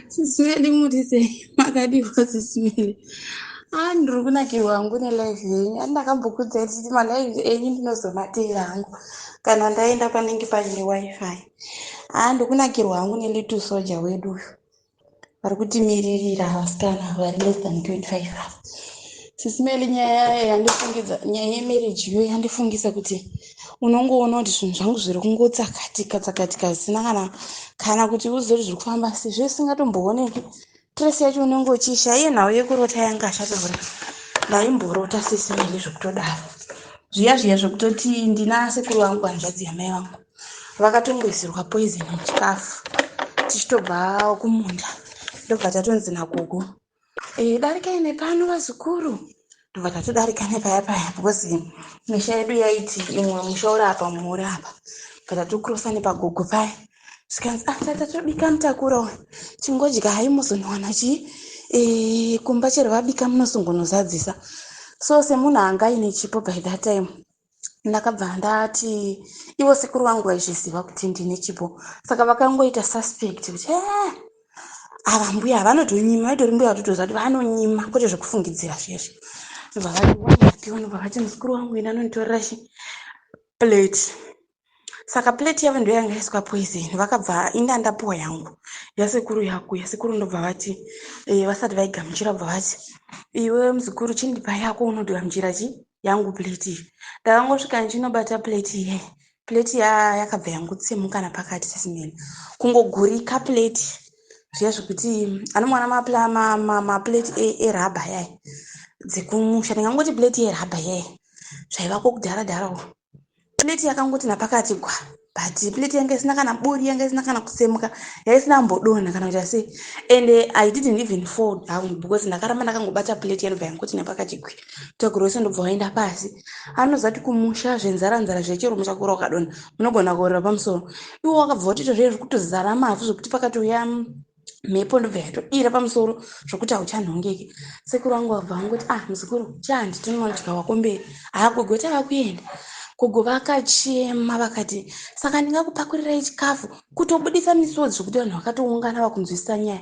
Sis Melly, muri sei? Makadiwa, Sis Melly? Ah, ndiri kunakirwa hangu nelive yenyu. Andakambokudzai tichiti malive enyu ndinozomateera hangu kana ndaenda panenge paine WiFi. Ah, ndikunakirwa hangu nelittle soldier wedu uyu. Vari kutimiririra vasikana vari less than 25. Sis Melly, nyaya yandifungidza, nyaya yemarriage iyo yandifungisa kuti unongoona kuti zvinhu zvangu zviri kungotsakatika tsakatika zvisina kana kuti uzoti zviri kufamba sei, zvisingatombooneki. Stress yacho unenge uchiisha iye. Nhau yekurota yanga achataura, ndaimborota, Sis Melly, zvekutodaro zviya zviya zvekutoti ndina sekuru vangu, hanzvadzi yamai vangu, vakatongoisirwa poison muchikafu tichitobva kumunda. Ndobva tatonzi nagogo, "Darikai nepano, vazukuru." Ndobva tatodarika nepaya paya because misha yedu yaiti imwe musha uri apa, mumwe uri apa. Bva tatokrosa nepagogo paya, zvikanzi, "Ah, tatatobika mutakura uyu, chingodyai, muzonowana chii kumba. Chero vabika munosongonozadzisa." So semunhu anga aine chipo by that time, ndakabva ndati ivo sekuru vangu vaizviziva kuti ndine chipo, saka vakangoita suspect kuti ava mbuya vanotonyima. Vaitori mbuya vatotoziva kuti vanonyima, kwete zvekufungidzira zvezvi. Ndobva vati wapiwa, ndobva vati, "Muzukuru wangu, enda anonditorera chi plate." Saka plate yavo ndo yanga yaiswa poison. Vakabva inda ndapuwa yangu, yasekuru yako, yasekuru. Ndobva vati vasati vaigamuchira, bva vati, "Iwe muzukuru, chindipa yako, unogamuchira chi yangu plate iyi." Ndakangosvika ndichinobata plate iye, plate yakabva yangotsemuka napakati, Sis Melly, kungogurika plate zviya zvekuti anomwana maplate erabha yaya dzekumusha. Ndingangoti plate yerabha yaya zvaivako kudhara dhara. Plate yakangoti napakati gwa, but plate yanga isina kana buri, yanga isina kana kusemuka, yaisina kumbodonha kana kuita sei. And I didn't even fall down because ndakaramba ndakangobata plate. Yanobva yangoti nepakati gwi, mutaguro wese ndobva waenda pasi. Anoziva kuti kumusha zvenzara nzara zvechero muchakura ukadonha munogona kuorera pamusoro. Iwo wakabva watoita zviye zvekutozara mavhu zvekuti pakatouya mhepo ndobva yatodira pamusoro zvokuti hauchanhongeki. Sekuru vangu vabva vangoti, "Ah, muzukuru, chahandi tinodya wako mberi." Haa, gogo, tava kuenda. Gogo vakachema, vakati, "Saka ndingakupakurirai chikafu?" Kutobudisa misodzi zvokuti vanhu vakatoungana vakunzwisisa nyaya.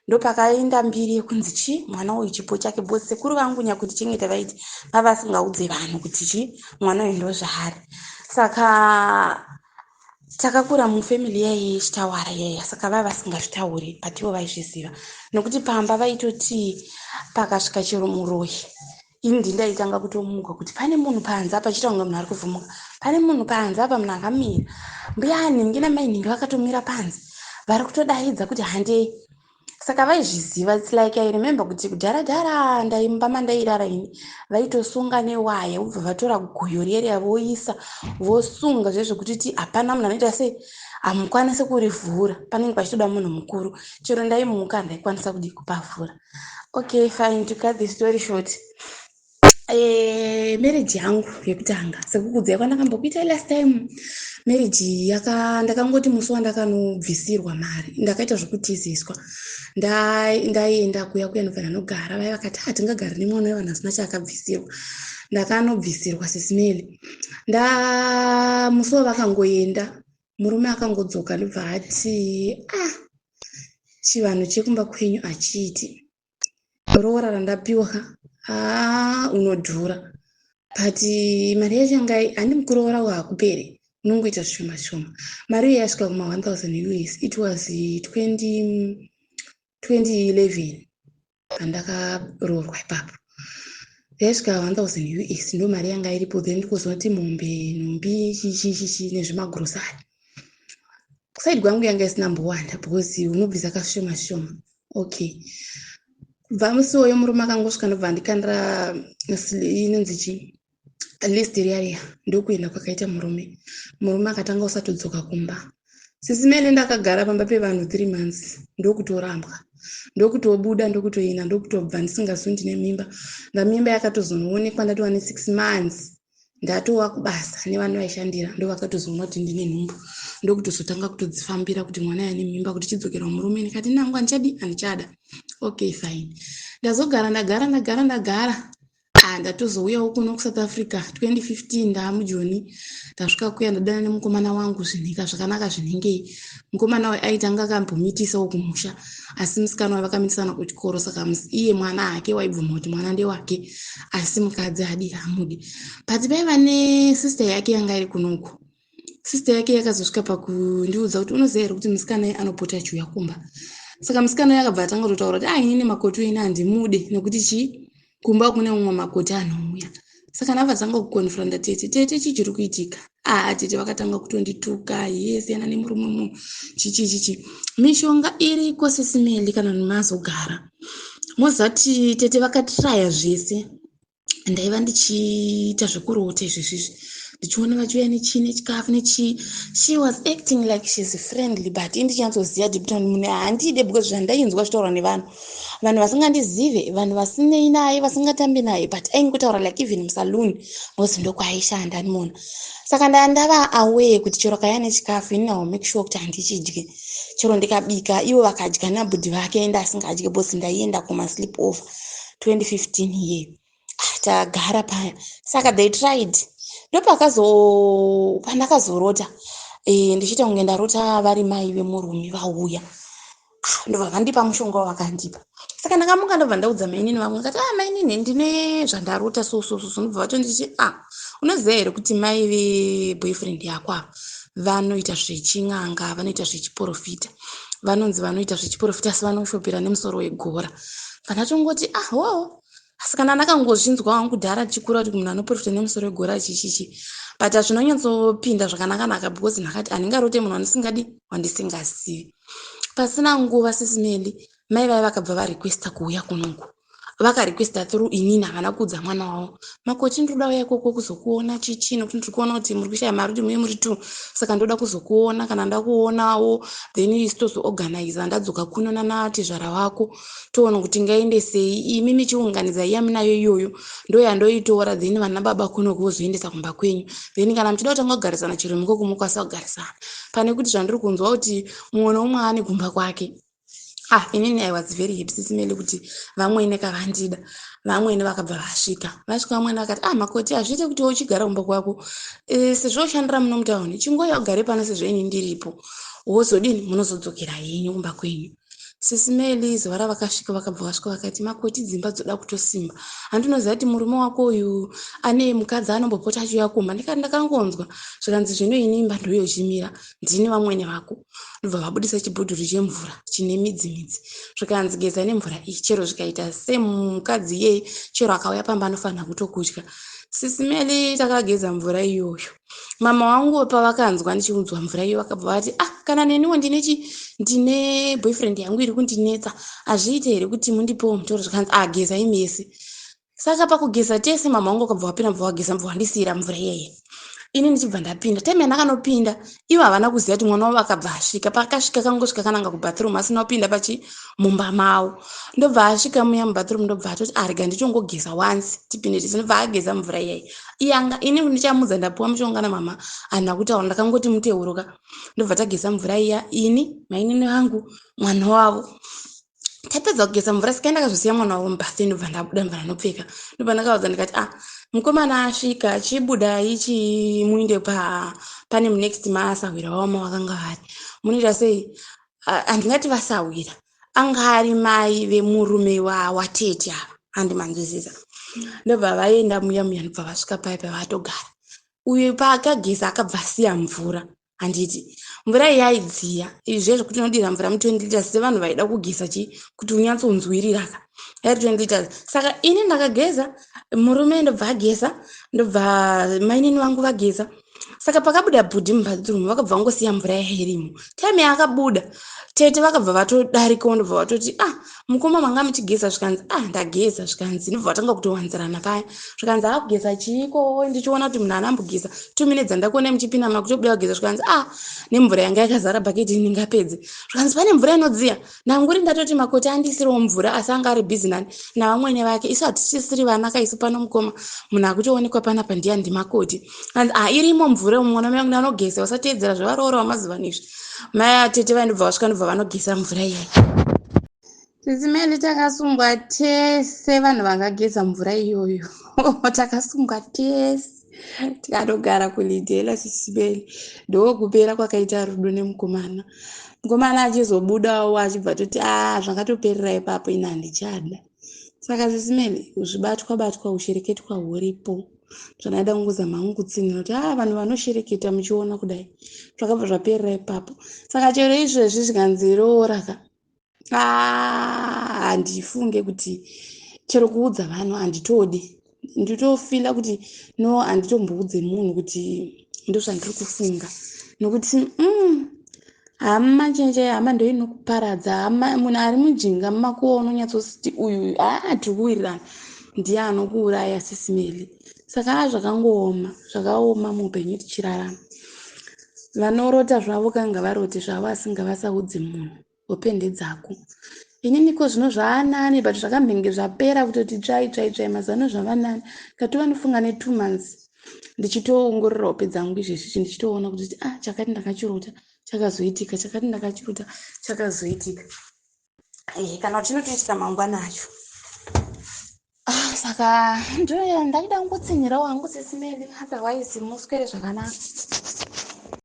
Ndopakaenda mbiri yekunzi chi mwana uyu chipo chake, because sekuru vangu nyakundichengeta vaiti vava vasingaudze vanhu kuti chi mwana uyu ndozvaari. Saka takakura mufamily yaiye yechitawara yaya, saka vava vasingazvitauri, but ivo vaizviziva nokuti pamba vaitoti pakasvika chero muroyi, ini ndindaitanga kutomuka kuti pane munhu panze apa, chiita kunge munhu ari kuvhumuka, pane munhu panze apa, munhu akamira. Mbuya anhingi namai nhingi vakatomira panze, vari kutodaidza kuti handei. Saka vaizviziva. It's like I remember kuti kudhara dhara ndaimba mandairara ini, vaitosunga newaya, vobva vatora guyo riya voisa, vosunga zvezvekuti ti hapana munhu anoita sei, hamukwanisi kurivhura, panenge pachitoda munhu mukuru. Chero ndaimuka ndaikwanisa kudi kupavhura. Okay, fine, to cut the story short, marriage yangu yekutanga, sekukudzai kwandakambokuita last time, marriage yaka ndakangoti musi wandakanobvisirwa mari, ndakaita zvokutiziswa. Ndaenda kuya kuya, ndobva ndanogara. Vaya vakati, "Hatingagari nemwana wevanhu asina chaakabvisirwa." Ndakanobvisirwa, Sis Melly. Nda musi wavakangoenda, murume akangodzoka, ndobva ati, "Ah, chivanhu chekumba kwenyu achiiti roora randapiwa ka, haa, unodhura, but mari yacho yanga handi mukuroora hakuperi, unongoita zvishoma shoma." Mari iyo yasvika kuma 1000 US. It was 20 2011 pandakaroorwa ipapo. Yaisvika 1000 US, ndo mari yanga iripo. Then ndikuzoti mombe, nhumbi, chichichichi nezvimagrosari. Side kwangu yanga isina mbowanda because unobvisa kashoma shoma. Okay, kubva musi woyo murume akangosvika, ndobva andikandira inonzi chii, list riya riya. Ndokuenda kwakaita murume. Murume akatanga kusatodzoka kumba. Sis Melly, ndakagara pamba pevanhu 3 months, ndokutorambwa, ndokutobuda, ndokutoenda, ndokutobva ndisingazivi ndine mimba. Ndamimba yakatozonoonekwa ndatova ne6 months, ndatova kubasa nevanhu vaishandira, ndo vakatozoona kuti ndine nhumbu. Ndokutozotanga kutodzifambira kuti mwana yane mimba, kuti chidzokerwa murume. Ndikati nangu handichadi, handichada. Okay, fine, ndazogara, ndagara, ndagara, ndagara. Ah, ndatozouyawo kuno kuSouth Africa 2015 ndaamujoni. Ndasvika kuya ndadana nemukomana wangu zvinhika zvakanaka zvinengei. Mukomana uyu aiti anga akambomitisawo kumusha asi musikana uyu vakamitisana kuchikoro saka iye mwana hake waibvuma kuti mwana ndewake asi mukadzi adi hamudi. But paiva nesister yake yanga iri kunoku. Sister yake yakazosvika pakundiudza kuti unoziva here kuti musikana uyu anopota achiuya kumba. Saka musikana uyu akabva atanga kutotaura kuti ah inini makoti uyu ini handimude nekuti chii kumba kune mumwe makoti anouya. Saka ndabva tanga kukonfronta tete, tete chii chiri kuitika? Ah tete vakatanga kutondituka, iye siyana nemurume munhu chichi chichi. Mishonga iriko sisimeli kana mazogara. Mozati tete vakatraya zvese. Ndaiva ndichiita zvekurota izvezvi izvi ndichiona vachiuya nechii nechikafu nechii. She was acting like she's friendly but ini ndichinyatsoziva deep down munhu handide because zvandainzwa zvitaurwa nevanhu. Vanhu vasingandizive, vanhu vasinei naye, vasingatambi naye but aingotaura like even musaloon because ndokwaaishanda ndimona. Saka ndava aware kuti chero akauya nechikafu ini I will make sure kuti handichidye. Chero ndikabika ivo vakadya nabhudhi vake ende asingadye because ndaienda kuma sleep over 2015 iyeyo. Ah, tagara paya saka they tried ndopakazo pandakazorota e, ndichiita kunge ndarota vari mai vemurume vauya. Ah, ndobva vandipa mushonga wavakandipa. Saka ndakamuka ndobva ndaudza mainini vamwe ndikati ah mainini ndine zvandarota so so so so ndobva vatonditi ah unoziva here kuti mai veboyfriend yako ava vanoita zvechin'anga vanoita zvechiprofita vanonzi vanoita zvechiprofita asi vanoshopera nemusoro wegora. Pandatongoti ah wo asi kana ndakangozvinzwa hangu kudhara ndichikura kuti munhu anoprofita nemusoro wegora chichichi but hazvinonyatsopinda zvakanaka-naka because ndakati handingarote munhu wandisingadi wandisingazivi. Pasina nguva sisimeli mai vaya vakabva varequesta kuuya kunoku. Vakarequesta through inini havana kuudza mwana wavo. Makoti ndoda uya ikoko kuzokuona chichi nekuti ndiri kuona kuti muri kushaya mari kuti muye muri two saka ndoda kuzokuona kana ndakuonawo then isu tozoorganiza ndadzoka kuno nanatezvara wako toona kuti ngaende sei imi michiunganidza iya munayo iyoyo ndoyandoitora then vana baba kuno vozoendesa kumba kwenyu then kana muchida kutanga kugarisana chero ikoko mokwanisa kugarisana pane kuti zvandiri kunzwa kuti mumwe neumwe ane kumba kwake. Ah inini I was very happy sisimeli kuti vamwene kavandida. Vamwene vakabva vasvika. Vasvika vamwene vakati ah makoti hazviite kuti uchigara kumba kwako e, sezvo ushandira muno mutauni chingouya ugare pano sezvo ini ndiripo wozodini munozodzokera henyu kumba kwenyu. Sisi Meli zuva ravakasvika vakabva vasvika vakati makoti dzimba dzoda kutosimba handinoziva kuti murume wako uyu ane mukadzi anombopota achiuya kumba ndikati ndakangonzwa zvikanzi zvino ini imba ndoyochimira ndini vamwene vako ndobva vabudisa chibhodhoro chemvura chine midzi midzi zvikanzi geza nemvura iyi chero zvikaita semukadzi iyeye chero akauya pamba anofanira kutokutya. Sisi Meli takageza mvura iyoyo mama wangu pavakanzwa ndichiudzwa mvura iyo vakabva vati ah kana neniwo ndine chi ndine boyfriend yangu iri kundinetsa hazviite here kuti mundipewo mutoro zvikanzi ah gezai mese. Saka pakugeza tese mama wangu akabva wapinda mubva wageza mubva wandisiira mvura iyeye ini ndichibva ndapinda time yandakanopinda ivo havana kuziva kuti mwana wavo akabva asvika paakasvika kangosvika kananga kubathroom asina kupinda pachi mumba mavo ndobva asvika muya mubathroom ndobva atoti arega ndichongogeza once tipinde tese ndobva ageza mvura iyeye iyanga ini ndichamudza ndapuwa mushonga namama handina kutaura ndakangoti muteuroka ndobva tageza mvura iya ini mainini vangu mwana wavo tapedza kugeza mvura sika ndakazosiya mwana wavo mubathroom ndobva ndabuda ndobva ndanopfeka ndobva ndakavaudza ndikati ah mukomana asvika chibudai chimuinde pa pane munext maasahwira wavo mavakanga vari munoita sei handingati vasahwira anga ari mai vemurume watete ava handimanzwisisa ndobva vaenda muya muya ndobva vasvika paya pavatogara uyu paakageza akabva asiya mvura handiti mvura iyi yaidziya izvi zvekuti unodira mvura mu20 liters sevanhu vaida kugeza chi kuti unyatsonzwiriraka yari 20 liters saka ini ndakageza murume ndobva ageza ndobva mainini vangu vageza saka pakabuda bhudhi mubathroom vakabva vangosiya mvura yairimo time yaakabuda tete vakabva vatodarikawo ndobva vatoti ah mukoma manga muchigeza zvikanzi ah ndageza zvikanzi ndobva vatanga kutowanzirana paya zvikanzi akugeza chiiko ndichiona kuti munhu anambogeza 2 minutes andakuona muchipinda makutobuda kugeza zvikanzi ah nemvura yanga yakazara bhaketi ndingapedze zvikanzi pane mvura inodziya nanguri ndatoti makoti andisirewo mvura asi anga ari bhizi nani navamwene vake isu hatichisiri vana kaisu pano mukoma munhu akutoonekwa panapa ndiya ndimakoti anzi ah irimo mvura mwana mai vangu anogeza usateedzera zvevaroora vamazuva ano izvi mai atete vaindobva vasvika ndobva vanogeza mvura iyai. Sisi Meli takasungwa tese vanhu vangageza mvura iyoyo takasungwa tese tikatogara kulidhela sisi Meli ndokupera kwakaita rudo nemukomana mukomana achizobudawo achibva toti a ah, zvakatoperera ipapo ini handichada saka sisi Meli zvibatwa batwa ushereketwa huripo zvandaida kungozama hangu kutsinhira kuti a ah, vanhu vanoshereketa muchiona kudai zvakabva zvaperera ipapo saka chero izvezvi zvikanzi roora ka Ah, handifunge kuti chero kuudza vanhu handitodi nditofila kuti no handitomboudze munhu kuti ndozvandiri kufunga nokuti mm, hama chenje hama ndoinokuparadza hama munhu ari mujinga mumakuwa unonyatsositi uyu haa tiri kuwirirana ndiye anokuuraya sisimeli saka a zvakangooma zvakaoma muupenyu tichirarama vanorota zvavo ka ngavarote zvavo asi ngavasaudze munhu hope ndedzako inini ko zvino zvaanani but zvakambenge zvapera kutoti tsvai tsvai tsvai mazano zvava nani katova nofunga netwo months ndichitoongorora hope dzangu izvezvi ndichitoona kuti ah chakati ndakachirota chakazoitika chakati ndakachirota chakazoitika eh, kana kuti chinotoitika mangwana acho ah, saka ndoya ndaida kungotsinhirawo hangu sisimeli otherwise muswere zvakanaka.